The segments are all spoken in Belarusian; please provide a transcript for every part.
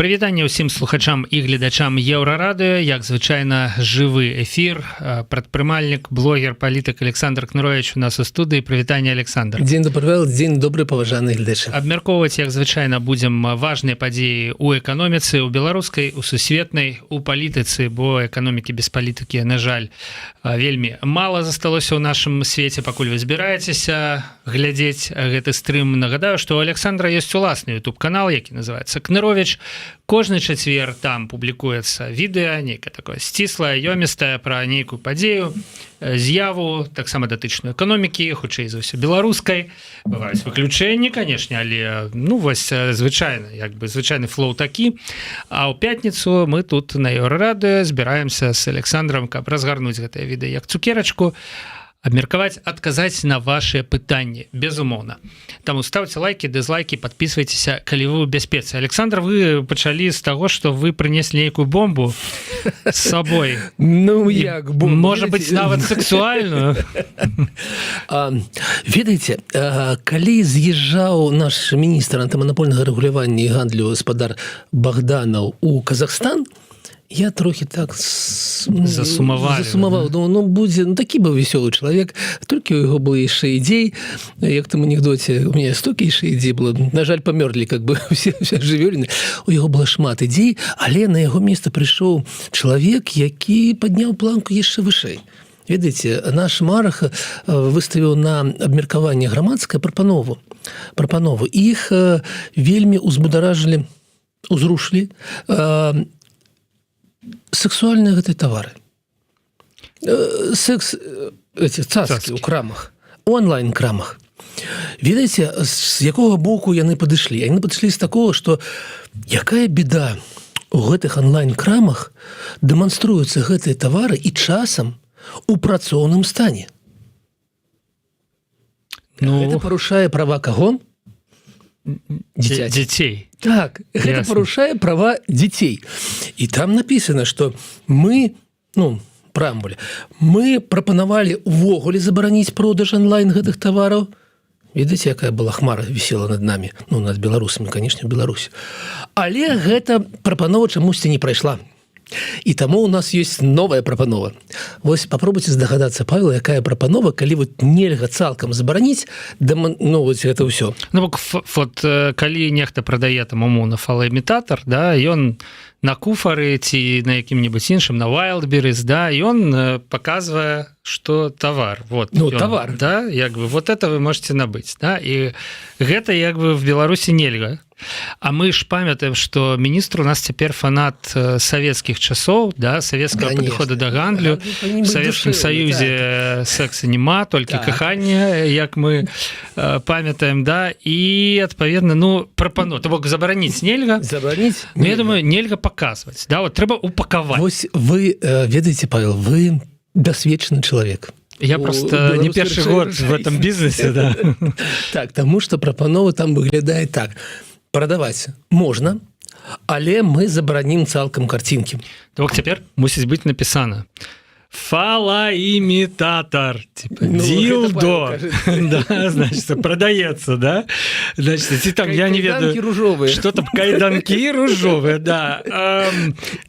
Прывітанне ўсім слухачам і гледачам Еўрарадыё. Як звычайна, жывы эфір. Прадпрымальнік, блогер, палітык Александр Кнырович у нас у студыі. Прывітанне, Александр. Дзень добры, дзень добры, паважаны гледачы. Абмяркоўваць, як звычайна, будзем важныя падзеі у эканоміцы, у беларускай, у сусветнай, у палітыцы, бо эканомікі без палітыкі, на жаль, вельмі мала засталося ў нашым свеце. Пакуль вы збіраецеся глядзець гэты стрым, нагадаю, што у Александра есть уласны YouTube канал, які называется «Кнырович». Кожны чацвер там публікуецца відэа, нейкае такое сціслае, ёмістае, пра нейкую падзею, з'яву, таксама датычную эканомікі, хутчэй за ўсё беларускай. Бываюць выключэнні, канешне, але, ну, вось звычайна, як бы звычайны флоу такі. А ў пятніцу мы тут на Еўрарадыё збіраемся с Александром, каб разгарнуць гэтае відэа як цукерачку, абмеркаваць, адказаць на ваши пытанні, безумоўна. Таму ставце лайки, дызлайки, подписывайтеся, калі вы ў бяспецы. Александр, вы пачалі з таго, что вы прынеслі нейкую бомбу с собой. Ну, як бомбу, может быть, нават сексуальную. Ведаеце, калі з'язджаў наш міністр антыманапольнага рэгулявання і гандлю спадар Богданаў у Казахстан, я трохі так засумавалі. Засумаваў, да? Ну, будзе, ну, такі быў вясёлы чалавек, толькі у яго было яшчэ ідзей, як там анекдоце: «У меня столькі яшчэ ідзей было, на жаль, памёрлі как бы все жывёліны». У яго было шмат ідзей, але на яго место прыйшоў чалавек, які падняў планку яшчэ вышэй. Ведаеце, наш Марах выставіў на абмеркаванне грамадскае прапанову. Іх вельмі узбударажылі, узрушылі сексуальныя гэтыя тавары, секс, эти цацкі у крамах, онлайн крамах. Ведаеце, з якога боку яны падышлі? Яны падышлі з такого, что якая беда, у гэтых онлайн-крамах дэманструюцца гэтыя тавары, і часам у працоўным стане. Ну, гэта парушае права каго? Дзіцяці. Дзяцей. Так, гэта парушае права дзяцей. І там написано, что мы, ну, преамбуле, мы прапанавалі увогуле забараніць продаж онлайн гэтых тавараў. Ведаеце, якая была хмара вісела над нами, ну, над беларусамі, конечно, Беларусь. Але гэта прапанова чамусьці не прайшла. І таму у нас есть новая прапанова. Вось попробуйте здагадацца, Павел, якая прапанова, калі вот нельга цалкам забараніць, ну, вот гэта ўсё. Ну, бок, вот калі нехта прадае там умоўна фалаімітатар, да, ён на Куфары ці на якім-небудзь іншым, на Wildberries, да, ён показвае, что товар вот Ну, ён, товар. Да, як бы вот это вы можете набыць, да, і гэта як бы в Беларусі нельга. А мы ж памятаем, что міністр у нас цяпер фанат савецкіх часоў, да, савецкага падыхода да гандлю. Павінен В быць Савецкім душэўны, Саюзе так. секса няма, толькі каханне, як мы памятаем, да, і адпаведна, ну, прапану, то бок забараніць нельга. Забараніць. Ну, я думаю, нельга паказваць, да, вот трэба упакаваць. Вось вы ведаеце, Павел, вы дасведчаны чалавек. Я У просто не беларускай першы год в этом бизнесе, да. Так, таму что прапанова там выглядае так: прадаваць можна, але мы забаранім цалкам карцінкі. То бок цяпер мусіць быць напісана фалаімітатор, типа, Ну, дилдо, гэта Павел кажа. Да, значит, продается, да, значит, ці там, я не Кайданкі ведаю ружовыя. Что там, кайданкі ружовые, да,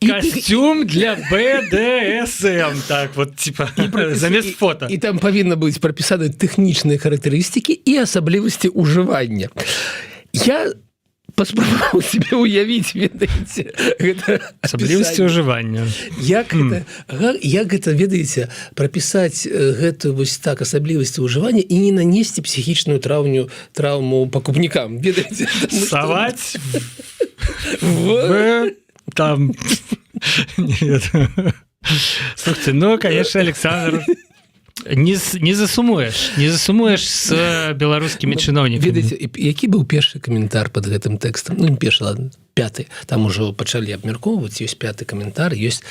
костюм для БДСМ, так вот, типа, замест фото. І там павінна быць прапісаны тэхнічныя характарыстыкі і асаблівасці ўжывання. Я паспрабаваў себе уявіць, ведаеце, гэта Асаблівасці апісанне. ўжывання. Як это, як гэта, ведаеце, прапісаць гэтую вось так асаблівасці ўжывання і не нанесці псіхічную траўму пакупнікам, ведаеце, таму што Саваць в там, не ведаю. Слушайте, ну, конечно, Александр, не засумуеш, не засумуеш с беларускімі чыноўнікамі. Ведаеце, які быў першы каментар под гэтым тэкстам? Ну, не першы, ладно, пяты. Там ужо пачалі абмяркоўваць, ёсць пяты каментар, ёсць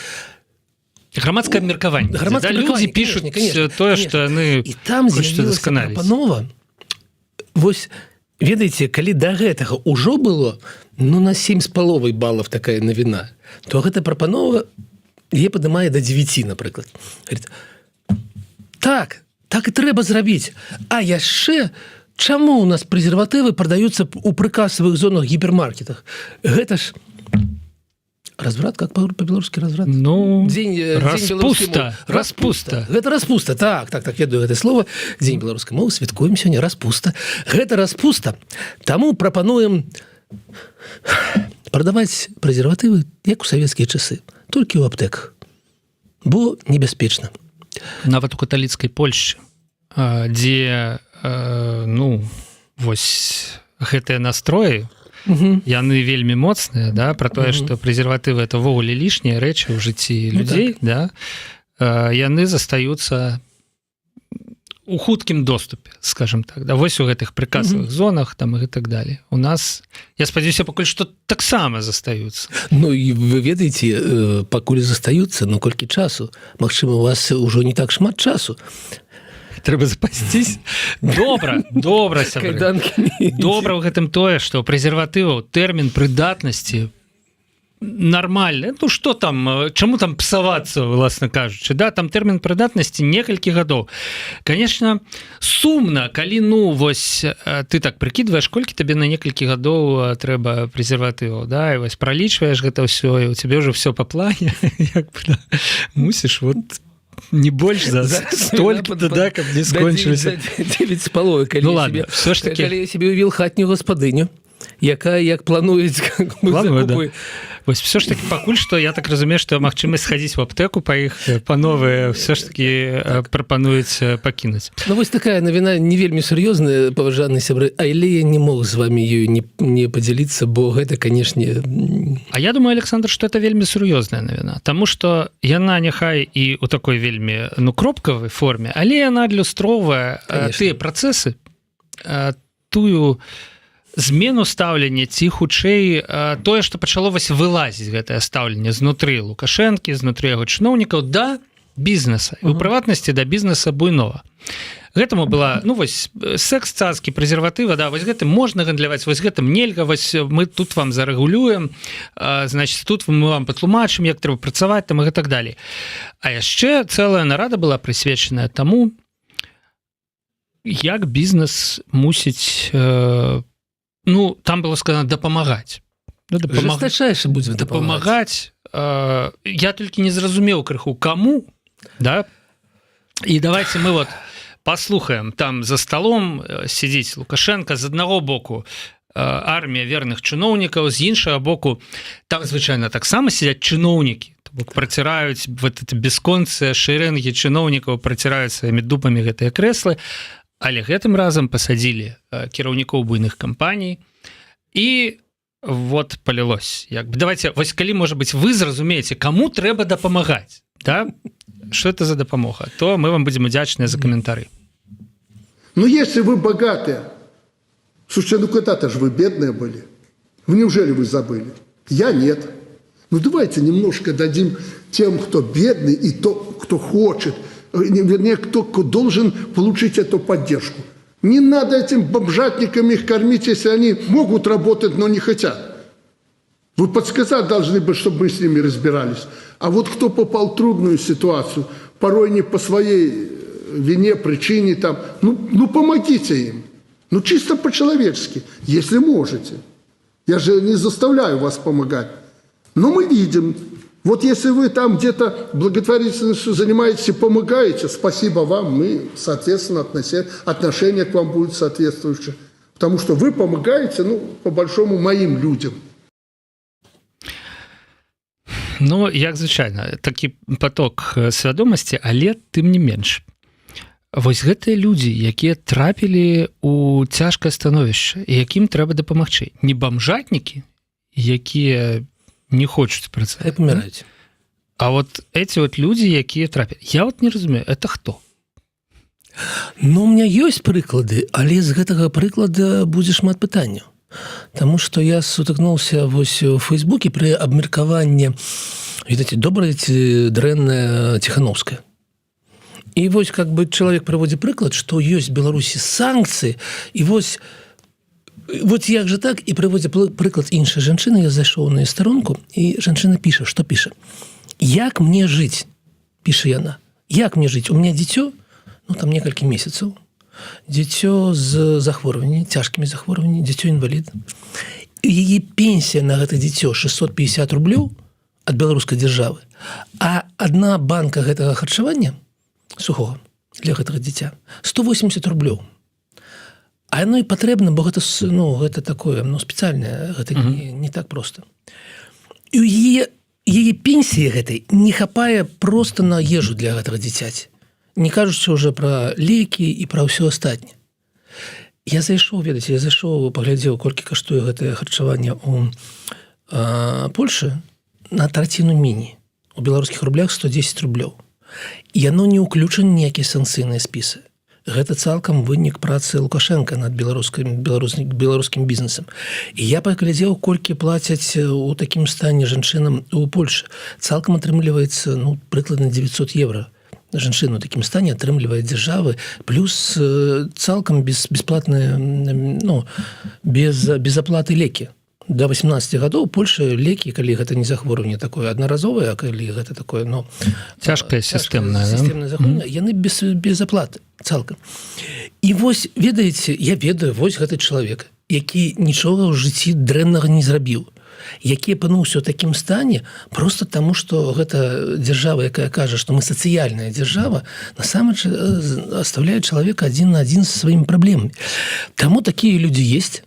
Грамадскае абмеркаванне. Грамадскае Да, людзі абмеркаванне, пішуць конечно, конечно, тое, конечно. што яны І там хочуць з'явілася удасканаліць. прапанова. Вось ведаеце, калі да гэтага ўжо было, ну, на 7,5 баллов такая навіна, то гэта прапанова е падымае до 9, напрыклад. Говорит, так і трэба зрабіць. А яшчэ чаму у нас прэзерватывы прадаюцца у прыкасавых зонах, гіпермаркетах? Гэта ж Разврат, как по-беларускі разврат? Ну, дзень распуста, распуста. Гэта распуста, так, ведаю гэта слово. Дзень беларускай мовы святкуем сёння. Распуста, гэта распуста. Таму прапануем прадаваць прэзерватывы, як у савецкія часы, толькі ў аптэках, бо небяспечна. Нават у каталіцкай Польшчы, дзе ну вось гэтыя настроі, яны вельмі моцныя, да, про тое, что прэзерватывы — это ўвогуле лішнія рэчы ў жыцці людзей, ну, так. Да, яны застаюцца у хуткім доступе, скажем так, да, вось у гэтых прыкасавых зонах там і так далее. У нас, я спадзяюся, пакуль что таксама застаюцца. Ну і вы ведаеце, пакуль застаюцца, но колькі часу? Магчыма, у вас ўжо не так шмат часу. Трэба запасцісь. Добра, добра. Добра ў гэтым тое, что прэзерватываў тэрмін прыдатнасці нормально. Ну что там, чаму там псавацца, уласна кажучы, да? Там тэрмін прыдатнасці некалькі гадоў. Конечно, сумна, калі, ну вось, ты так прыкідваеш, колькі табе на некалькі гадоў трэба прэзерватываў, да, і вось пралічваеш гэта ўсё, і у тебе уже все по плане, як бы, да, мусіш вот не больш за столько, да, каб не скончыліся. 9 з паловы. Ну ладно, все ж таки. Калі я себе увіл хатнюю гаспадыню, якая як плануюць. Планую, да. Вось все ж таки пакуль что, я так разумею, что магчымасць схадзіць в аптэку па іх, па новыя, все ж таки так прапануюць пакінуць. Ну вось такая навіна, не вельмі сур'ёзная, паважаны сябры, але я не мог з вами ёю не падзяліцца, бо гэта, канешне. А я думаю, Александр, что это вельмі сур'ёзная навіна, тому что яна няхай і у такой вельмі, ну, кропкавай форме, але яна адлюстроўвае тыя працэсы, тую змену стаўлення ці хутчэй тое, што пачало вось вылазіць гэтае стаўленне знутры Лукашэнкі, знутры яго чыноўнікаў да бізнеса, у прыватнасці да бізнеса буйнога. Гэтаму была, ну вось, секс, цацкі, прэзерватыва, да, вось гэтым можна гандляваць, вось гэтым нельга, вось мы тут вам зарэгулюем, значит, тут мы вам патлумачым, як трэба працаваць там і так далее. А яшчэ цэлая нарада была прысвечаная таму, як бізнес мусіць, ну, там было сказано, дапамагаць. Ну, дапамагаць будзе дапамагаць. Я толькі не зразумеў крыху, кому, да. І давайте мы вот послухаем. Там за столом сидзіць Лукашенко: з аднаго боку армія верных чыноўнікаў, з іншага боку там звычайна таксама сидят чыноўнікі, бок праціраюць вот это бясконцыя шэрэнгі чыноўнікаў, праціраюць сваімі дупамі гэтыя крэслы. Але гэтым разам пасадзілі кіраўнікоў буйных кампаній, і вот полилось. Як бы, давайте вось, калі, может быть, вы зразумееце, кому трэба дапамагаць, да, что это за дапамога, то мы вам будем удзячныя за каментары. Ну, если вы богатые, слушайте, ну когда-то же вы бедные были. Вы неужели вы забыли? Я нет. Ну давайте немножко дадим тем, кто бедный и то, кто хочет, вернее, кто должен получить эту поддержку. Не надо этим бомжатникам их кормить, если они могут работать, но не хотят. Вы подсказать должны бы, чтобы мы с ними разбирались. А вот кто попал в трудную ситуацию, порой не по своей вине, причине, там, ну помогите им. Ну чисто по-человечески, если можете. Я же не заставляю вас помогать. Но мы видим, вот если вы там где-то благотворительностью занимаетесь и помогаете, спасибо вам, мы, соответственно, отношение к вам будет соответствующее. Потому что вы помогаете, ну, по большому, моим людям. Ну, як звычайна, такі поток свядомасці, але тым не менш. Вось гэтыя людзі, якія трапілі у цяжкае становішча і якім трэба дапамагчы, не бамжатнікі, якія не хочуць працаваць, паміраюць. А вот эти вот людзі, якія трапілі, я вот не разумею, это хто? Ну, у меня ёсць прыклады, але з гэтага прыклада будзе шмат пытанняў. Таму што я сутыкнуўся вось у Фейсбуке пры абмеркаванні, ведаеце, добрая ці дрэнная Ціхановская. І вось как бы чалавек прыводзіць прыклад, што ёсць Беларусі санкцыі, і вось вот як же так, і прыводзіць прыклад іншай жанчыны. Я зайшоў на старонку, і жанчына піша, што піша: «Як мне жыць, — піша яна, — як мне жыць? У меня дзіцё, ну, там некалькі месяцаў, дзіцё з захворванні, цяжкімі захворванні, дзіцё інвалід. Яе пенсія на гэта дзіцё 650 рублёў. Ад беларускай дзяржавы. А одна банка гэтага харчавання сухога для гэтага дзіця 180 рублёў. А яно і патрэбна, бо гэта, ну, гэта такое, ну, спецыяльнае, гэта не так просто. І у яе пенсіі гэтай не хапае просто на ежу для гэтага дзіцяці, не кажучы уже пра лекі і пра ўсё астатняе. Я зайшоў, ведаеце, я зайшоў, паглядзеў, колькі каштуе гэтае харчаванне у Польшы: на траціну меней, у беларускіх рублях 110 рублёў. Яно не ўключана ніякія санкцыйныя спісы. Гэта цалкам вынік працы Лукашенко над беларускім бізнесам. І я паглядзеў, колькі плацяць у такім стане жанчынам у Польшы. Цалкам атрымліваецца, ну, прыкладна 900 евро жанчыну такім стане атрымлівае дзяржавы, плюс цалкам бесплатные, ну, без аплаты лекі до 18 гадоў. Польша лекі, калі гэта не захворванне такое аднаразовае, а калі гэта такое, но цяжкая, сістэмная, да? Сістэмнае захворванне, яны без аплаты цалкам. І вось, ведаеце, я ведаю, вось гэты чалавек, які нічога ў жыцці дрэннага не зрабіў, які апынуўся ў такім стане просто таму, что гэта дзяржава, якая кажа, что мы сацыяльная дзяржава, насамрэч оставляе чалавека адзін на адзін са сваімі праблемамі. Таму такія людзі есть,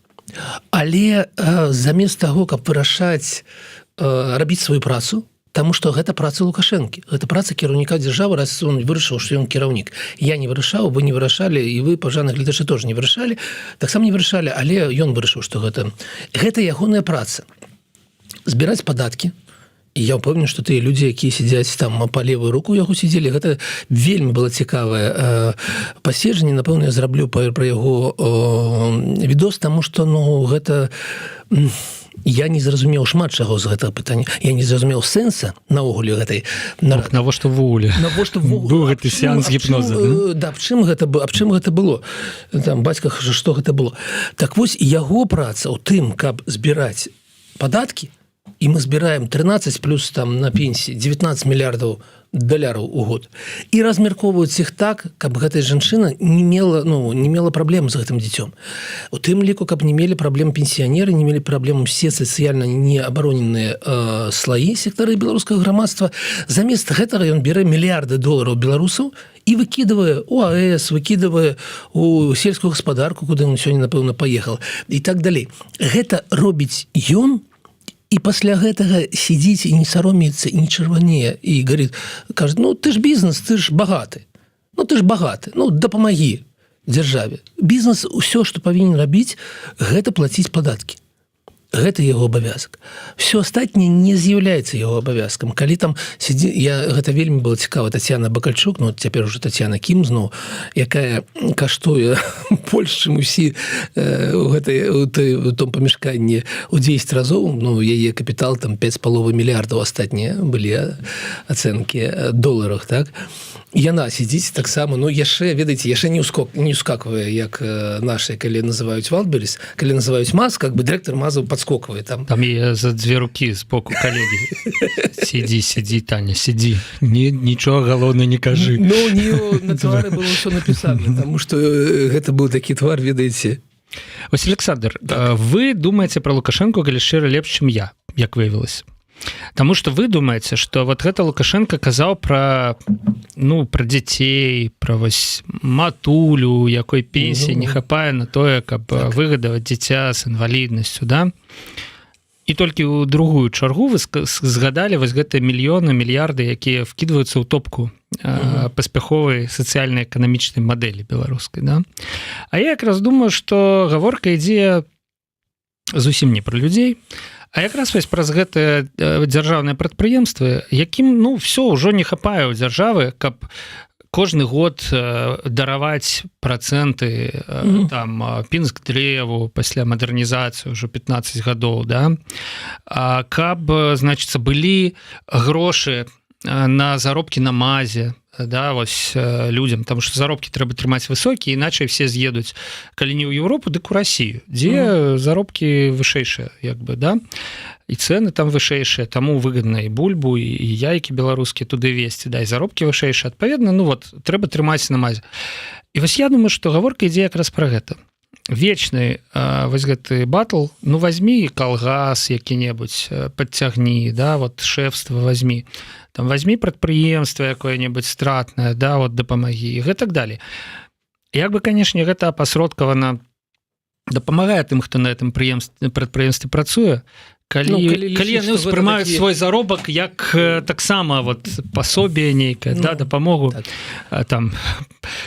але замест таго, каб вырашаць, рабіць сваю працу. Таму что гэта праца Лукашэнкі, гэта праца кіраўніка дзяржавы, раз он вырашыў, что ён кіраўнік. Я не вырашаў, вы не вырашалі, і вы, паважаны гледачы, тоже не вырашалі, таксама не вырашалі, але ён вырашыў, что гэта ягоная праца — збіраць падаткі. І я ўпэўнены, что тыя людзі, якія сядзяць там па левую руку яго сидзелі, гэта вельмі было цікавае паседжанне. Напэўна, я зраблю пра яго відос, таму что, ну, гэта я не зразумеў шмат чаго з гэтага пытання. Я не зразумеў сэнса наогуле гэтай нарады. Навошта ўвогуле Навошта быў гэты сеанс гіпноза, да? Да, аб чым гэта аб чым гэта было там, бацька, что гэта было? Так вось, яго праца ў тым, каб збіраць падаткі, і мы збіраем 13 плюс там на пенсіі 19 мільярдаў даляраў у год, і размяркоўваюць іх так, каб гэтая жанчына не мела, ну, не мела праблем з гэтым дзіцём, у тым ліку каб не мелі праблем пенсіянеры, не мелі праблем усе сацыяльна не абароненыя слаі, сектары беларускага грамадства. Замест гэтага ён бярэ мільярды долараў беларусаў і выкідывае у АЭС, выкідывае у сельскую гаспадарку, куды он сёння, напэўна, паехал, і так далей. Гэта робіць ён і пасля гэтага сидзіць і не саромеецца, і не чырванее, і говорит, кажа: «Ну, ты ж бізнес, ты ж багаты, ну, ты ж багаты, ну, дапамагі дзяржаве». Бізнес усё, што павінен рабіць, гэта плаціць падаткі. Гэта яго абавязак. Все астатняе не з'яўляецца яго абавязкам. Калі там сидзі, я, гэта вельмі было цікава, Татьяна Бакальчук, ну, цяпер уже Татьяна Кім зноў, якая каштуе больш, чым усі у гэтай у том памяшканні, у 10 разоў. Ну, яе капітал там 5,5 мільярдаў, астатнія былі ацэнкі доларах. Так яна сидзіць таксама, ну, яшчэ, ведаеце, яшчэ не ускаквае, як наши, калі называюць Вайлдберыз, калі называюць МАЗ, как бы дырэктар МАЗу подскоквае там. Там я за дзве рукі з боку калегі: «Сидзі, сидзі, Таня, сидзі, не, нічога, галоўна, не кажы». Ну, у нее на твары было всё написано, потому что гэта был такі твар, ведаеце. Вось, Александр, так. Вы думаеце про Лукашенко, калі шчыра, лепш, чым я, як выявілася. Таму что вы думаеце, что вот гэта Лукашенко казаў про, ну, про дзяцей, про вось матулю, якой пенсіі не хапае на тое, каб так выгадаваць дзіця з інваліднасцю, да? І толькі ў другую чаргу вы згадалі вось гэтыя мільёны, мільярды, якія вкидываются ў топку паспяховай сацыяльна-эканамічнай мадэлі беларускай, да? А я якраз думаю, что гаворка ідзе зусім не про людзей, а якраз вось праз гэтыя дзяржаўныя прадпрыемствы, якім, ну, все ўжо не хапае ў дзяржавы, каб кожны год дараваць працэнты там Пінск дрэву пасля мадэрнізацыі ўжо 15 гадоў, да, а каб, значится, былі грошы на заробкі на МАЗе, да, вось людям там, что заробкі трэба трымаць высокія, іначай все з'едуць, калі не ў Европу, дык у Россию, дзе заробкі вышэйшыя як бы, да, і цены там вышэйшыя. Таму выгодна і бульбу, і яйкі беларускія туды весці, да, і заробкі вышэйшыя. Адпаведна, ну вот, трэба трымаць на МАЗе. І вось я думаю, что гаворка ідзе якраз про гэта. Вечны вось гэты батл: ну, возьми калгас які-небудзь, подцягні, да, вот шефство возьми, там возьми прадпрыемства якое-небудзь стратнае, да, вот дапамагі і гэтак далее. Як бы, конечно, гэта апасродкавана дапамагае тым, хто на этом прыемстве, прадпрыемстве працуе, калі, Ну, калі калі лічыць, яны што гэта ўспрымаюць такі свой заробак як таксама вот пособие нейкае, Ну, да, дапамогу так. Там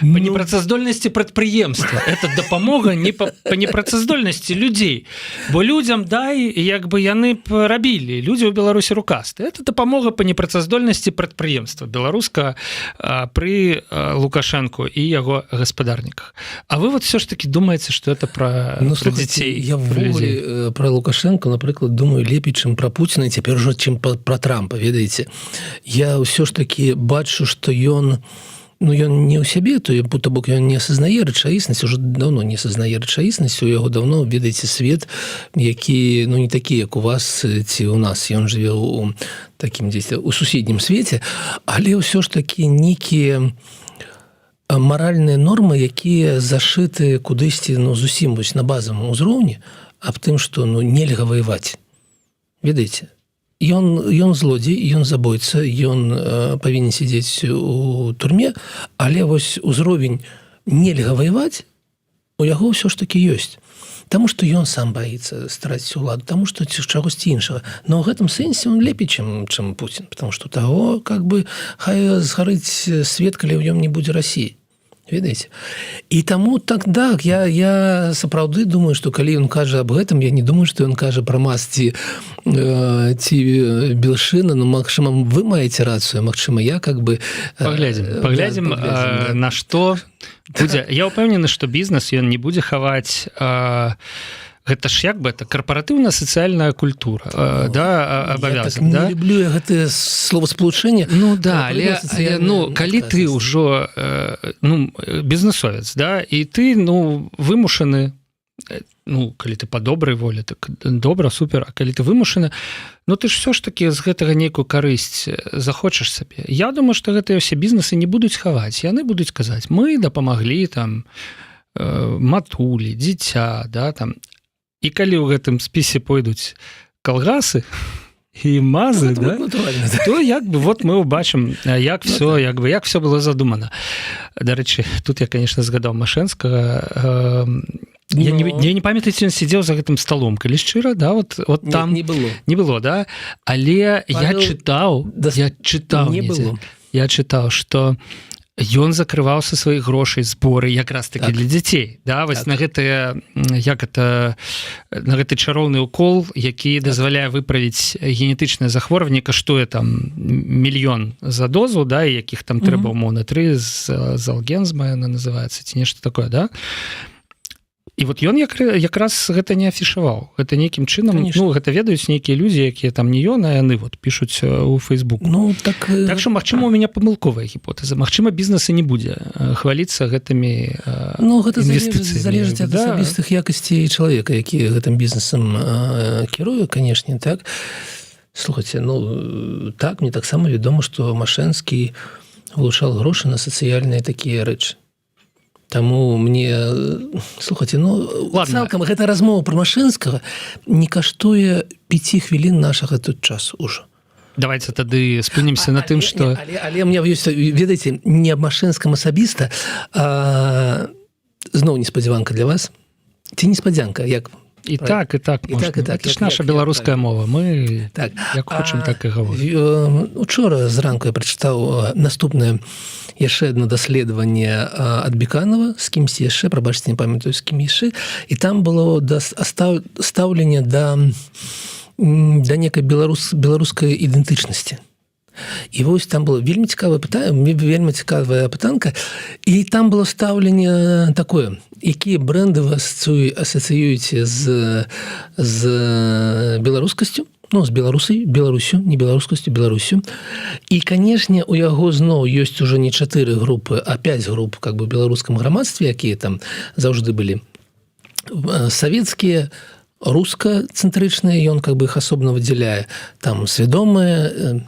Ну, по непрацаздольнасці прадпрыемства. Это дапамога не по непрацаздольнасці людзей, бо людзям дай, як бы яны б рабілі, людзі ў Беларусі рукасты. Это дапамога по непрацаздольнасці прадпрыемства беларуска пры Лукашенко і яго гаспадарніках. А вы вот все ж таки думаеце, что это про Ну, про слухайте, дзяцей, я про людзей. ўвогуле про Лукашенко, напрыклад, думаю лепей, чым про Пуціна, і цяпер ужо чым про Трампа. Ведаеце, я ўсё ж таки бачу, что ён, ну, ён не ў сябе, то то бок ён не осознае рэчаіснасць, уже давно не осознае рэчаіснасць. У яго давно, ведаеце, свет, які, ну, не такі, як у вас ці у нас. Ён жыве у такім, дзесь у суседнім свеце, але ўсё ж таки нейкія маральныя нормы, якія зашыты кудысьці, ну, зусім вось на базавым узроўні, аб тым, што, ну, нельга ваяваць. Ведаеце, ён злодзей, ён забойца, ён павінен сядзець у турме, але вось узровень «нельга ваяваць» у яго ўсё ж таки ёсць. Таму што ён сам баіцца страціць уладу, таму што ці чагосьці іншага. Но ў гэтым сэнсе он лепей, чым Путін, потому что таго как бы хай згарыць свет, калі ў ём не будзе России. Ведаеце, і таму так, я сапраўды думаю, что калі ён кажа аб гэтым, я не думаю, что ён кажа пра МАЗ ці Белшына. Ну, магчыма, вы маеце рацыю, магчыма, я как бы Паглядзім, паглядзім, да, паглядзім, да. На што будзе. Я ўпэўнены, што бізнес, ён не будзе хаваць. Гэта ж як бы это карпаратыўна сацыяльная культура, да, абавязак, так не да? люблю я гэтае словосполучение. Ну да, але, Карпаратыўна-сацыяльная ну, калі ты адказнасць. ўжо ну, бізнесовец, да, і ты, ну, вымушаны, ну, калі ты по добрай воле, так добра, супер, а калі ты вымушаны, ну, ты ж все ж таки з гэтага нейкую карысць захочаш сабе. Я думаю, что гэтыя ўсе бізнесы не будуць хаваць, яны будуць казаць: «Мы дапамаглі там матулі, дзіця», да, там. І калі ў гэтым спісе пойдуць калгасы і МАЗы, Ну, да, натуральна, да. то як бы вот мы убачым, як Ну, все, як бы, як все было задумано. Дарэчы, тут я, конечно, згадаў Машэнскага. Я не, Но. я не памятаю, ці ён сидзеў за гэтым столом, калі шчыра, да, вот Нет, там не было. Не было, да, але я Павел, чытаў, я чытаў не недзе. было. Я чытаў, что ён закрываў са сваіх грошай зборы якраз таки для дзяцей, да, вось на гэтыя, як это, на гэты чароўны укол, які дазваляе выправіць генетычнае захворванне, каштуе там мільён за дозу, да, і якіх там трэба умоўна тры, з Залгензма яна называется ці нешта такое, да. І вот ён якраз гэта не афішаваў, гэта нейкім чынам, Конечно. ну, гэта ведаюць нейкія людзі, якія там не ён, а яны вот пішуць у Фейсбук. Ну так, Так что, магчыма, у меня памылковая гіпотэза, магчыма, бізнесы не будзе хваліцца гэтымі Ну, гэта залежыць, інвестыцыямі, залежыць ад да. асабістых якасцей чалавека, які гэтым бізнесам кіруе, канешне, так. Слухайте, ну, так, мне таксама вядома, што Машэнскі вылучал грошы на сацыяльныя такія рэчы. Таму мне, слухайте, ну, Ладно. цалкам гэта размова про Машэнскага не каштуе 5 хвілін нашага тут часу ўжо. Давайте тады спынімся на тым, Але- что не, але у меня ёсць, ведаеце, не аб Машэнскам асабіста, зноў неспадзяванка для вас ці неспадзянка, як І так, і так І можна. так, і так, Это ж наша як беларуская мова, мы так як хочам, так і гаворым. Учора зранку я прачытаў наступнае яшчэ одно даследаванне ад Беканова з кімсьці яшчэ, прабачце, не памятаю, з кім яшчэ, і там было стаўленне да некай беларускай ідэнтычнасці. І вось там было вельмі цікавае пытанне, вельмі цікавая пытанка, і там было стаўленне такое: якія бренды вы асацыюеце з беларускасцю, ну, з беларусай, Беларусю, не беларускасцю, Беларусю. І, канешне, у яго зноў ёсць уже не чатыры групы, а 5 груп как бы беларускам грамадстве, якія там заўжды былі: савецкія, рускацэнтрычныя, ён как бы их асобна выдзяляе, там свядомыя.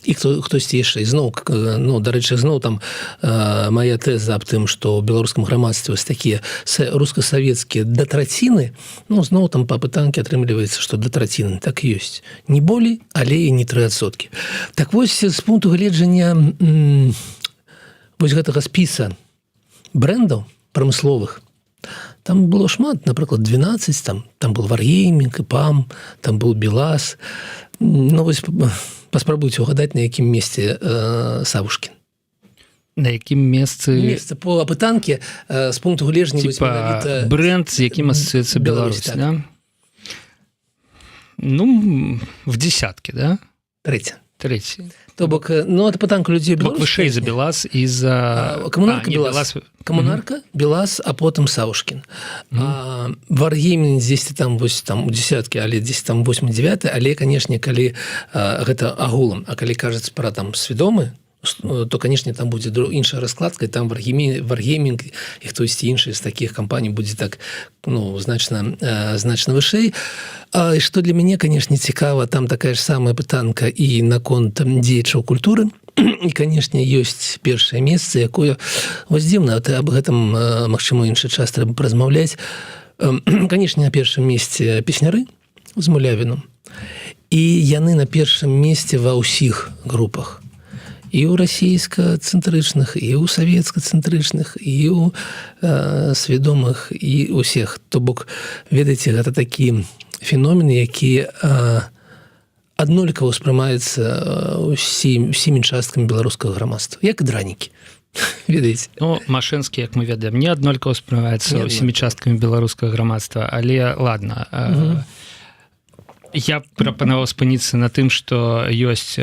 І хтосьці яшчэ зноў, ну, дарэчы, зноў там моя тэза аб тым, што ў беларускам грамадстве вось такія руска-савецкія да траціны. Ну, зноў там па апытанкі атрымліваецца, што да траціны так ёсць, не болей, але і не 3%. Так вось, з пункту гледжання вось гэтага спіса брэндаў прамысловых, там было шмат, напрыклад, 12, там был Варгеймінг, ПАМ, там был БелАЗ. Ну вось, паспрабуйце угадаць, на якім месцы Савушкін. На якім месцы? Месца по апытанке з пункту гледжання вось типа менавіта бренд, з якім асацыюецца Беларусь, Беларусь, так. да? Ну, в десятке, да? Трэця. Трэці. То бок ну, апытанка людзей Бок Беларусі, вышэй за БелАЗ і за А, Камунарка, не, БелАЗ. Камунарка, БелАЗ, а потым Савушкін. Варгеймінг дзесьці там вось там у десяткі, але дзесь там 8, 9. Але, канешне, калі гэта агулам, а калі кажуць пра там свядомы, то, канешне, там будзе іншая раскладка, і там Варгеймінг і хтосьці іншы з такіх кампаній будзе так, ну, значна вышэй. А што для мяне, канешне, цікава, там такая ж самая пытанка і наконт дзеячаў культуры, і, канешне, ёсць першае месца, якое вось дзіўна, ты аб гэтым, магчыма, іншы час трэба паразмаўляць. Канешне, на першым месцы Песняры з Мулявіном, і яны на першым месцы ва ўсіх групах, і ў расійска-цэнтрычных, і ў савецка-цэнтрычных, і ў свядомых, і усіх. То бок, ведаеце, гэта такі феномен, які аднолькава ўспрымаецца усімі часткамі беларускага грамадства, як і дранікі, ведаеце. Ну, Машэнскі, як мы ведаем, не аднолькава ўспрымаецца Не ўсімі часткамі беларускага грамадства, але ладно. Я прапанаваў спыніцца на тым, што ёсць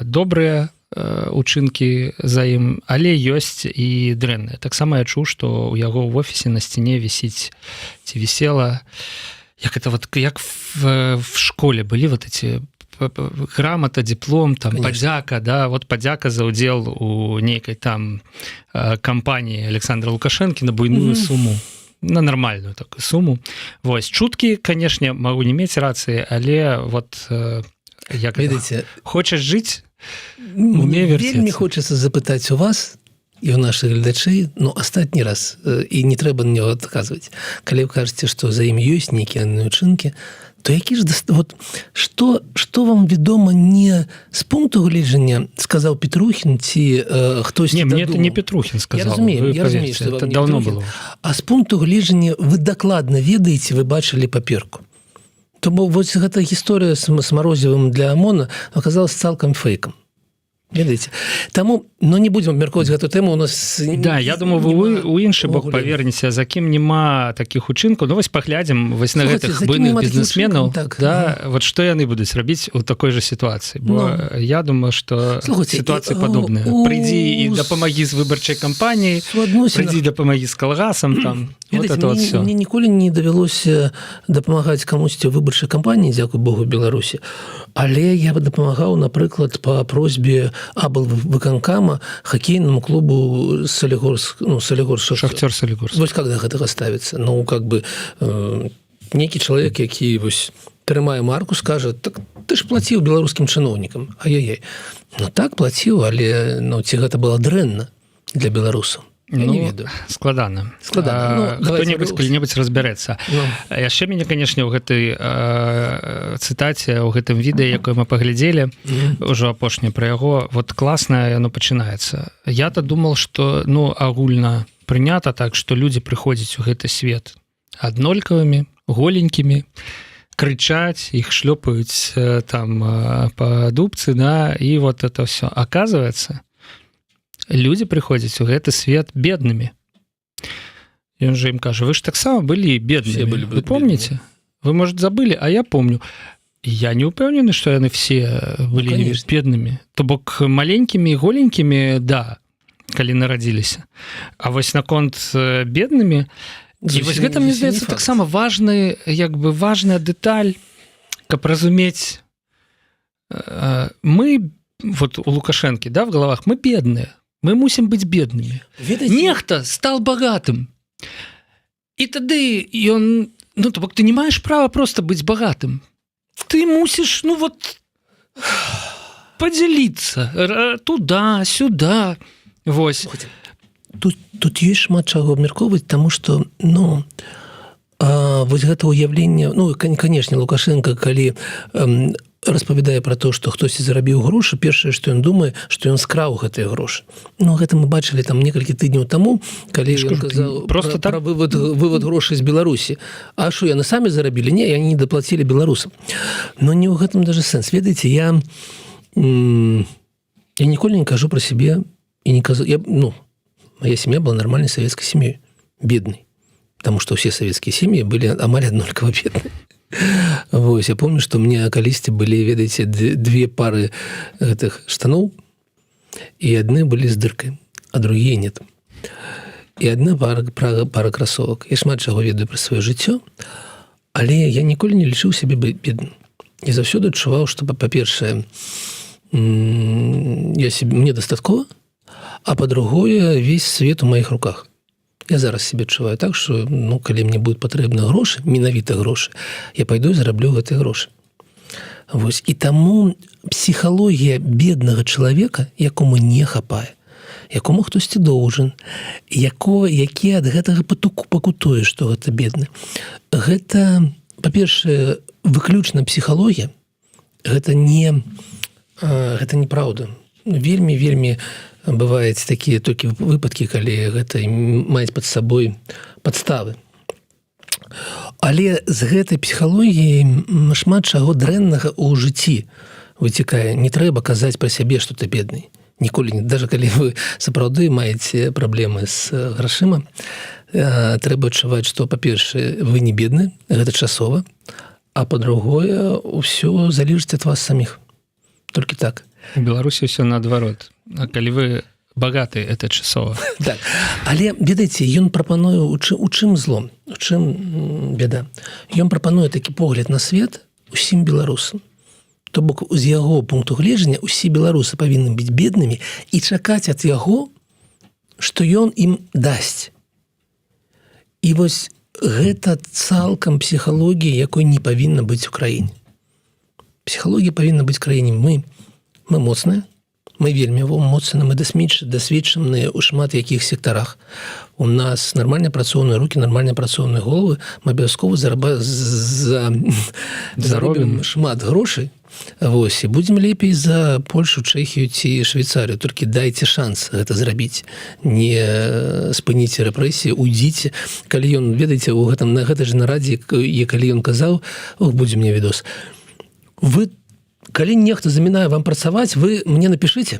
добрыя учынкі за ім, але ёсць і дрэнныя таксама. Я чуў, што у яго ў офісе на сцяне вісіць ці вісела, як это вот, як в школе былі вот эти грамота, диплом там. Конечно. Падзяка, да, вот падзяка за удзел у нейкай там кампаніі Александра Лукашэнкі на буйную суму, на нармальную такую суму. Вось чуткі, канешне, могу не мець рацыі, але вот як это, Ведаеце, хочаш жыць, мне умее вельмі вярцецца. хочацца запытаць у вас і у наших гледачэй, ну, астатні раз, і не трэба на него адказваць: калі вы кажаце, што за ім ёсць нейкія учынкі, то які ж вот что вам вядома не з пункту гледжання «сказаў Петрухін» ці хтось Не, мне это не Петрухін сказал. Я разумею, вы я разумею, поверьте, что вам это не давно Петрухін. было. А з пункту гледжання вы дакладна ведаеце, вы бачылі паперку. То бок вось гэта гісторыя з марозівым для АМОНа оказалась цалкам фейкам, ведаеце. Таму, но не будем абмяркоўваць гэту тэму, у нас Да, я думаю, вы у іншы бок увогуле. павернеце, за кім няма такіх учынкаў. Ну вось паглядзім вось на Слухайце, гэтых за кім буйных няма такіх бізнесменаў учынкаў, так. Да, вот што яны будуць рабіць у такой же сітуацыі, бо Ну. я думаю, что Слухайце, сітуацыі і, падобныя: прыйдзі і дапамагі з выбарчай кампаніяй, суадносінах прыйдзі, дапамагі з калгасам там, вот Ведаеце, это вот мне, всё. мне ніколі не давялося дапамагаць камусьці ў выбарчай кампаніі, дзякуй Богу, Беларусі, але я бы дапамагаў, напрыклад, по просьбе аблвыканкама хакейнаму клубу Салігорск, ну, Салігорск «Шахтёр». «Шахцёр» Салігорск. Вось как да гэтага ставіцца? Ну, как бы нейкі чалавек, які вось трымае марку, скажа: «Так ты ж плаціў беларускім чыноўнікам». Ай-яй. Ну так, плаціў, але, ну, ці гэта было дрэнна для беларусаў? Я Ну, не ведаю. Складана. Складана. Ну, давайте Хто-небудзь калі-небудзь разбярэцца. Ну. Яшчэ мяне, канешне, ў гэтай цытаце, у гэтым відэа, якое мы паглядзелі, ўжо апошняе пра яго, вот класна яно пачынаецца: «Я-то думал, что, ну, агульна прынята так, что людзі прыходзяць у гэты свет аднолькавымі, голенькімі, крычаць, іх шлёпаюць там по дубцы, да, и вот это все. Оказывается, люди прыходзяць у гэты свет беднымі». Ён же ім кажа: «Вы ж таксама былі беднымі. Все былі Вы помните? Вы, может, забыли, а я помню». Я не упэўнены, что яны все былі, ну, конечно. беднымі. То бок маленькімі і голенькімі, да, калі нарадзіліся, а вось наконт беднымі, і вось гэта, мне Зусім не здаецца, факт. таксама важны, як бы, важная дэталь, каб разумець, мы вот у Лукашэнкі, да, в головах мы бедныя, мы мусім быць беднымі. Ведаеце, Нехта стал богатым, і тады ён, ну, то бок ты не маеш права просто быць багатым, ты мусіш, ну вот. Поделиться туда сюда. Вось. Тут ёсць шмат чаго абмяркоўваць, таму што, ну, вось гэта ўяўленне, ну, конечно, Лукашенко, калі распавядае про то, что хтосьці зарабіў грошы, першае, што ён думае, што ён скраў гэтыя грошы. Ну, гэта мы бачылі там некалькі тыдняў таму, калі ж ён кажу, казаў просто пра, так- пра вывод грошай з Беларусі. А що, яны самі зарабілі? Не, яны не даплацілі беларусам. Но не ў гэтым даже сэнс. Ведаеце, я ніколі не кажу про сябе і не казаў я, ну, моя семья была нормальной советской семьей, бедной, потому что все советские семьи были амаль аднолькава бедные. Вось, я помню, что у меня калісьці былі, ведаеце, две пары гэтых штаноў, і адны былі з дыркай, а другие нет, і одна пара красовак. Я шмат чаго ведаю пра сваё жыццё, але я ніколі не лічыў сябе бедным. Я заўсёды адчуваў, што, па-першае, я себе, мне дастаткова, а па-другое, весь свет у маіх руках. Я зараз себе адчуваю так, что, ну, калі мне будут патрэбны грошы, менавіта грошы, я пойду і зараблю гэтыя грошы. Вось, і таму псіхалогія беднага чалавека, якому не хапае, якому хтосьці должен, якого які ад гэтага патуку пакутуе, што гэта бедны, гэта, па-першае, выключна псіхалогія, гэта неправда. Вельмі, вельмі бываюць такія толькі выпадкі, калі гэта маюць пад сабой падставы. Але з гэтай псіхалогіяй шмат чаго дрэннага ў жыцці выцікае. Не трэба казаць пра сябе, што ты бедны, ніколі не, даже калі вы сапраўды маеце праблемы з грашыма, трэба адчуваць, што, па-першае, вы не бедны, гэта часова, а па-другое, ўсё залежыць ад вас саміх, толькі так. У Беларусі все наадварот: а калі вы багаты, это часова. Так, але, ведаеце, ён прапануе, у чым злом, у чым беда: ён прапануе такі погляд на свет усім беларусам. То бок з яго пункту гледжання усе беларусы павінны быць беднымі і чакаць ад яго, што ён ім дасць. І вось гэта цалкам псіхалогія, якой не павінна быць у краіне. Псіхалогія павінна быць краіне: мы моцныя, мы вельмі моцны, мы дасведчаныя ў шмат якіх сектарах, у нас нармальна працоўныя руки, нармальна працоўныя головы, мы абавязкова заробім шмат грошай. Вось, і будзем лепей за Польшу, Чэхію ці Швейцарію. Толькі дайце шанс гэта зрабіць, не спыніце рэпрэсіі, уйдзіце. Калі ён, ведаеце, у гэтым, на гэтай же нарадзе, і калі ён казаў, ох, будзе мне відос: «Вы, калі нехта замінае вам працаваць, вы мне напишите,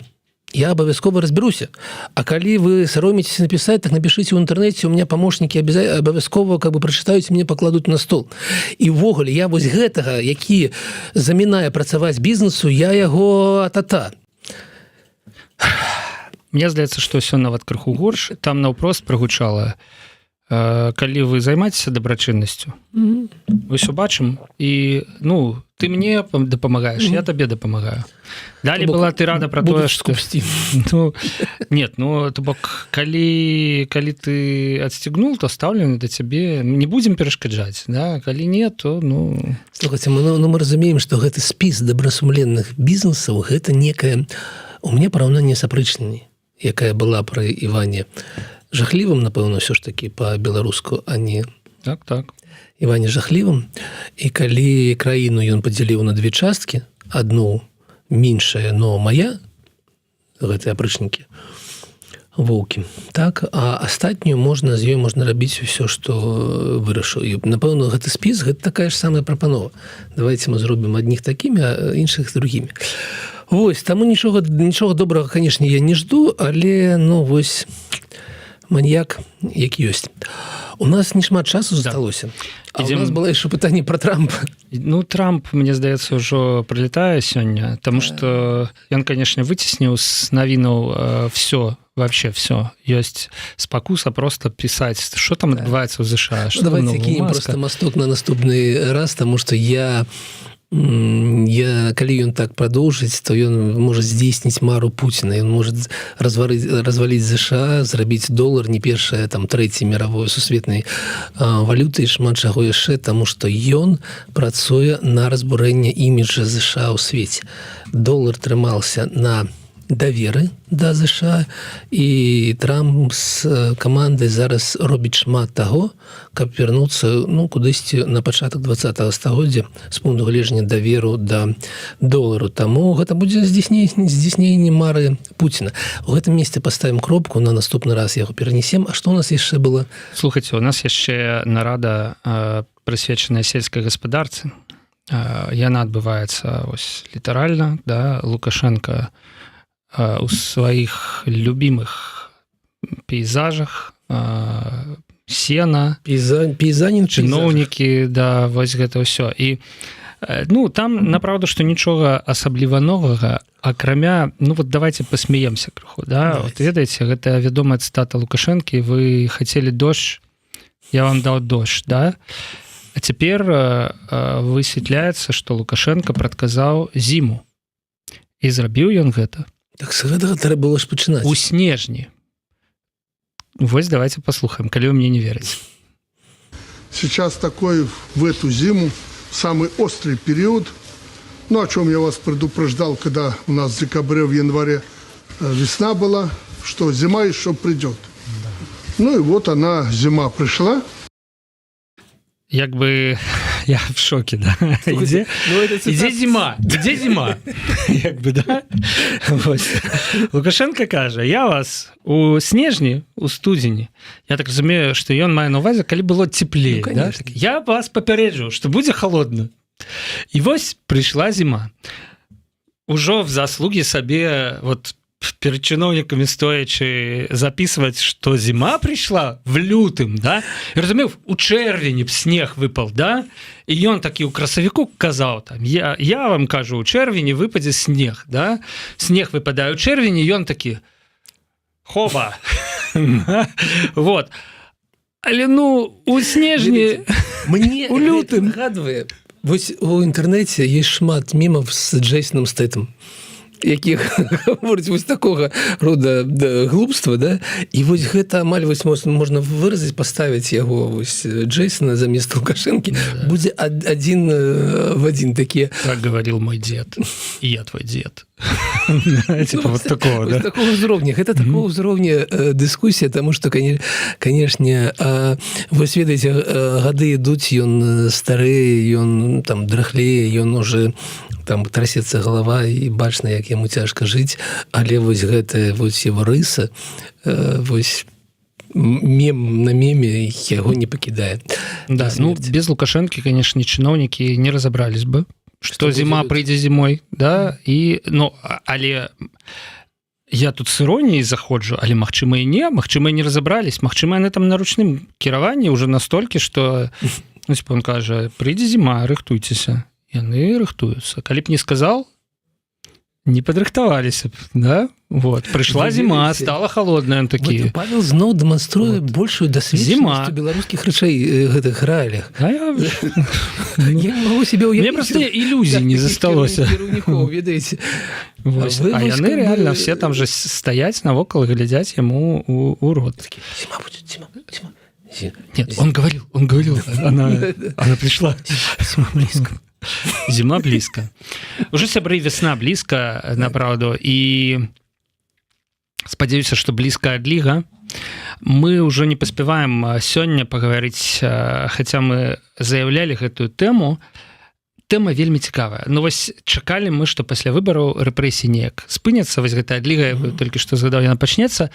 я абавязкова разберуся. А калі вы саромецеся написать, так напишите ў інтэрнэце, у меня помощники абавязкова как бы прачытаюць, мне пакладуць на стол». І увогуле, я вось гэтага, які замінае працаваць бізнесу, я яго атата. Мне здаецца, што ўсё нават крыху горш. Там наўпрост прагучала: калі вы займаецеся дабрачыннасцю, ўсё бачым, і, ну, ты мне дапамагаеш, я табе дапамагаю. Далей То бок была тырада про тое, будуць что скупсці. Ну, нет, ну, то бок калі ты отстегнул, то стаўленне да цябе: не будзем перашкаджаць, да, калі не, то, ну. Слухайте, мы, ну, мы разумеем, что гэты спіс добрасумленных бізнесаў — гэта некае, у меня параўнанне с апрычнінай, якая была пры Іване Жахлівым, напэўна, ўсё ж таки по-беларуску, а не Так. Іване Жахлівым. І калі краіну ён падзяліў на две часткі, одну меншая, но моя, гэтыя апрычнікі, воўкі, так, а астатнюю можна, з ёй можна рабіць усё, што вырашыў. І, напэўна, гэты спіс — гэта такая ж самая прапанова: давайте мы зробім адних такімі, а іншых другімі. Вось таму нічога добрага, конечно, я не жду, але, ну, вось маньяк які ёсць. У нас не шмат часу засталося, а у нас было яшчэ пытанне про Трампа. Ну, Трамп, мне здаецца, ўжо пролетае сёння, тому что ён, конечно, выцесніў з навінаў все, вообще все. Ёсць спакуса просто пісаць, что там адбываецца ў ЗША. Ну, давайте кінем просто масток на наступны раз, тому что я Я, калі ён так прадоўжыць, то ён можа здзейсніць мару Пуціна. Ён может разварыць, разваліць ЗША, зрабіць долар не першая, там, трэцяй мировой сусветнай валюты і шмат чаго яшчэ, таму што ён працуе на разбурэнне іміджа ЗША ў свеце. Долар трымаўся на даверы да ЗША, і Трамп з камандай зараз робіць шмат таго, каб вярнуцца, ну, кудысьці на пачатак 20 стагоддзя з пункту гледжання даверу да долару. Таму гэта будзе здзейсненне мары Пуціна. У гэтым месцы поставим кропку, на наступны раз яго перанесем. А што у нас яшчэ было? Слухайте, у нас яшчэ нарада, прысвечаная сельскай гаспадарцы. Яна адбываецца ось літаральна, да. Лукашенко у сваіх любимых пейзажах, сена, Пейзанін. Чыноўнікі, да, вось гэта ўсё. І ну, там направду што нічога асабліва новага, акрамя, ну вот, давайте посмеемся крыху, да. Вот, ведаеце, гэта вядомая цытата Лукашэнкі: «Вы хотели дождь, я вам дал дождь», да. А цяпер высветляецца, что Лукашенко прадказаў зіму, і зрабіў ён гэта Так з гэтага трэба было ж пачынаць. у снежні. Вось давайте послухаем, калі вы мне не верыце. Сейчас такой в эту зиму самый острый период, ну, о чем я вас предупреждал, когда у нас в декабре, в январе весна была, что зима еще придет. Ну и вот она, зима, пришла. Як бы я в шоке, да? Ідзе, Ну, это цитата. Ідзе зима, ідзе зима, як бы, да? Вось. Лукашенко кажа: «Я вас у снежні, у студзені», я так разумею, что ён мае на увазе, калі было теплее, Ну, да? конечно. Так, «Я вас папярэджу, что будзе холодно», і вось прыйшла зима. Ужо в заслуги сабе, вот, перед чыноўнікамі стоячы, записывать, что зима пришла в лютым, да. Я разумеў, у чэрвені б снег выпал, да, і ён такі у красавіку казаў там: Я вам кажу, у чэрвені выпадзе снег», да. Снег выпадае у чэрвені, ён такі: «Хоба!» Вот, але, ну, у снежні. Мне У лютым. нагадвае, вось у інтэрнэце есть шмат мемаў з Джейсоном Стэйтом, якіх гаворыць вось такога рода, да, глупства, да. І вось гэта амаль вось можна выразаць, паставіць яго, вось Джейсона, замест Лукашэнкі, да. Будзе адзін в адзін такія. «Так говорил мой дед, и я твой дед», типа вот такого, Вось да? такого ўзроўня, гэта такого ўзроўня дыскусія, тому что, канешне, вось ведаеце, гады ідуць, ён стары, ён там драхлее, ён уже там трасецца галава, і бачна, як яму цяжка жыць, але вось гэтая вось его рыса, вось мем на меме, яго не пакідае. Да, до ну, смерти. без Лукашенко, конечно, чиновники не разобрались бы, что Что зима будет? Прыйдзе зимой, да, и, ну, але я тут с іроніяй заходжу, але магчыма, і не, магчыма, не разобрались, магчыма, яны там на ручным кіраванні уже настолькі, что, ну, типа, он кажа: «Прыйдзе зима, рыхтуйцеся», яны рыхтуюцца. Калі б не сказал, не падрыхтаваліся б, да. Вот прыйшла Вы зима, ведаеце, стала холодная, такие. Вот Павел зноў дэманструе Вот. большую Зима. дасведчанасць у беларускіх рэчэй, гэтых рэаліях. Да, Я не могу себе мне уявіць, просто ілюзій не такіх засталося. кіраўнікоў, ведаеце. Вось. А вы А вось яны как бы- реально все там же стаяць навокал і глядзяць яму у рот. Зима будет, зима, зима. Нет, он говорил, он говорил, она пришла. Зима близко. Зима близко. Уже, сябры, весна близко, направду, і спадзяюся, что блізка адліга. Мы ўжо не паспяваем сёння пагаварыць, хаця мы заяўлялі гэтую тэму. Тэма вельмі цікавая. Ну вось, чакалі мы, што пасля выбараў рэпрэсіі неяк спыняцца, вось гэта адліга, mm -hmm. толькі што згадаў, яна пачнецца.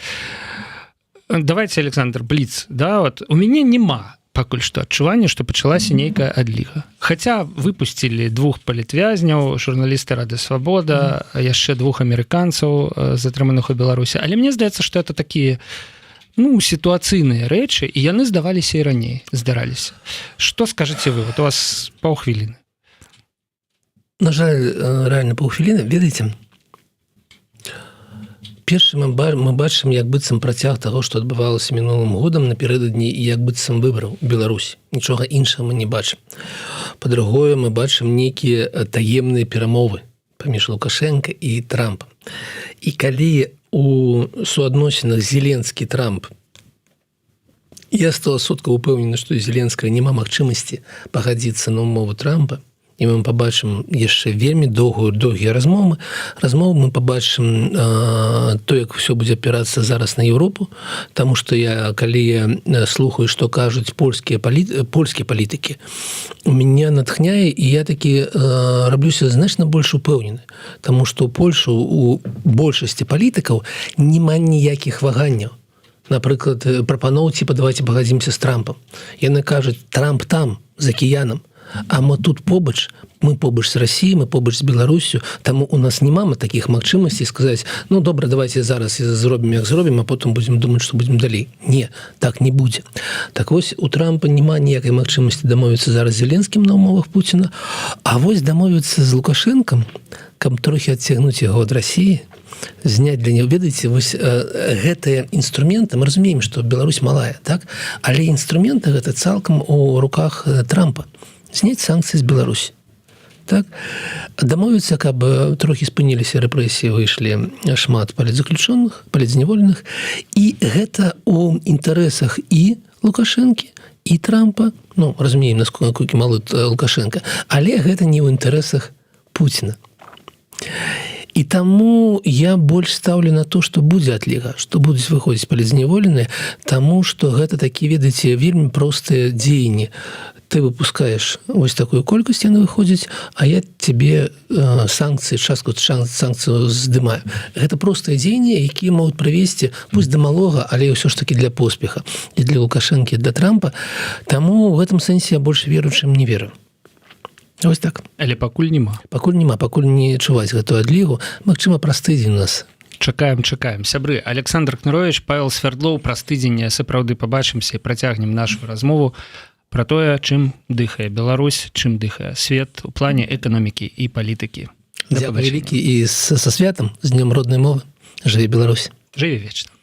Давайте, Александр, бліц, да. Вот у мяне няма пакуль што адчування, што пачалася нейкая адліга, хаця выпусцілі двух палітвязняў, журналісты Рады Свабода, яшчэ двух амерыканцаў, затрыманых у Беларусі, але мне здаецца, что это такія, ну, сітуацыйныя рэчы, і яны здаваліся і раней здараліся. Что скажете вы? Вот у вас паўхвіліны. На жаль, рэальна паўхвіліны. Ведаеце, Першы, мы бачым як быццам працяг таго, што адбывалася мінулым годам напярэдадні і як быццам выбараў Беларусь. Нічога іншага мы не бачым. Па-другое, мы бачым нейкія таемныя перамовы паміж Лукашенко і Трампам. І калі у суадносінах Зеленскі — Трамп я 100% упэўнены, што Зеленскага няма магчымасці пагадзіцца на умову Трампа, і мы побачым яшчэ вельмі доўгія размовы, мы побачым то, як все будзе апірацца зараз на Еўропу. Таму что я, калі я слухаю, что кажуць польскія палітыкі, у меня натхняе, і я такі раблюся значна больш упэўнены. Таму что Польшу, у большасці палітыкаў няма ніякіх ваганняў, напрыклад, прапаноў типа «давайте пагадзімся з Трампам». Яны кажуць: «Трамп там, за акіянам, а мы тут побач, мы побач з Россией, мы побач з Беларусю, таму у нас няма таких магчымасцей сказаць: "Ну добра, давайте зараз зробім, як зробім, а потым будем думаць, что будем далей". Не, так не будзе. Так вось, у Трампа няма ніякай магчымасці дамовіцца зараз Зеленскім на умовах Пуціна. А вось дамовіцца з Лукашэнкам, каб трохі адцягнуць яго ад России, зняць для него, ведаеце, вось гэтыя інструменты, мы разумеем, что Беларусь малая, так, але інструменты гэта цалкам у руках Трампа: зняць санкцыі з Беларусі, так, дамовіцца, каб трохі спыніліся рэпрэсіі, выйшлі шмат палітзаключённых, палітзняволеных. І гэта у інтарэсах і Лукашэнкі, і Трампа. Ну, разумеем, насколько малы Лукашенко, але гэта не ў інтарэсах Пуціна. І таму я больш стаўлю на то, что будзе адліга, что будуць выходзіць палітзняволеныя, таму что гэта такі, ведаеце, вельмі простыя дзеянні: ты выпускаешь вось такую колькасць, яны выходзяць, а я тебе санкцыі, частку санкцыю здымаю. Гэта простыя дзеянні, якія могуць прывесці, пусть да малога, але ўсё ж таки для поспеха і для Лукашэнкі, для Трампа. Таму в этом сэнсе я больш веру, чым не веру. Ось так. Але пакуль няма. Пакуль няма, пакуль не чуваць гэтую адлігу. Магчыма, праз тыдзень у нас. Чакаем, чакаем, сябры. Александр Кнырович, Павел Свердлоў. Праз тыдзень сапраўды побачымся і працягнем нашу размову про тое, чым дыхае Беларусь, чым дыхае свет у плане эканомікі і палітыкі. Вялікі і са святам, з днём роднай мовы. Жыве Беларусь! Жыве вечна!